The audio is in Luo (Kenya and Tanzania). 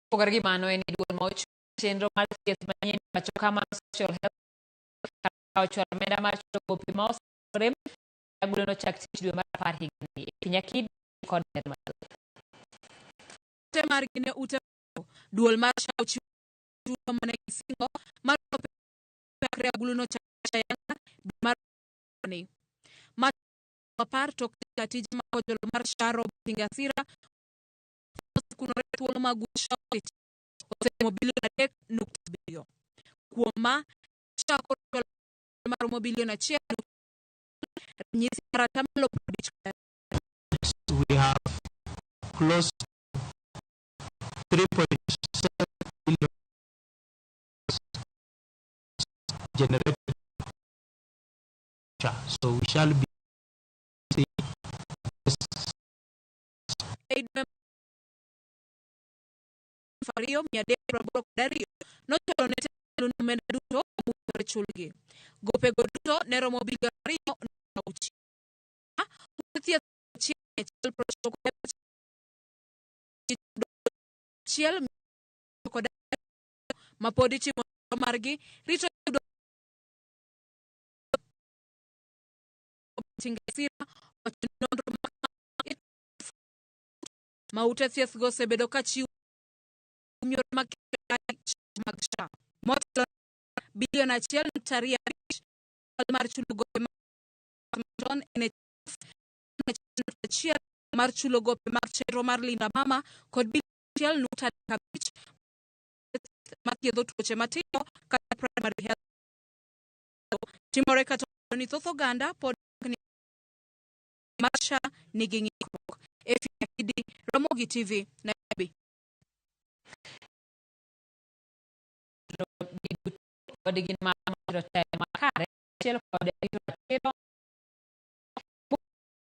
Opogore gi mano en ni duol ma ochung' chenro mar thieth manyien pacho ka mar social health kar ochwalo omenda mar chulo gope ma oseorem agulu nochak tich dwe mar 10 higani e piny Akidi kod ler mathoth. Ute margi ne ute duol mar SHA ochiwo chudo mane gisingo mar chakre agulu nochak ayanga dwe mar ni. Ma apar tok jatije mag ojolo mar SHA Robert Ingasira osekunore thuolo mag SHA oseromo bilion 3.7. Kuom ma, SHA koro chwalo maromo bilion 1 ranyisi mar atamalo 50. We have close to 3.7 billion generated. So we shall be seeing this E dwe 2382 nochulo ne telo ni omenda duto mowinjore chulgi. Gopego duto ne romo bilion 2.6. Ute thieth 1 195 1 kod ma pod itimo nonro margi rito yudo Tingasira owacho ni nonro ma ma ute thieth go osebedo ka chiwo yore mag mag SHA motelo bilion 1.25 mar chulo gope machon NHIF 1 mar chulo gope mag chenro mar Linda Mama kod bilion 1.35 mathiedho tuoche matindo kata primary health timore kata ni thoth oganda pod ni mar SHA nigi ng'ikruok. Efi Akidi, Ramogi TV, Nairobi. Kod gin mar tem makare achiel kod rito ratiro.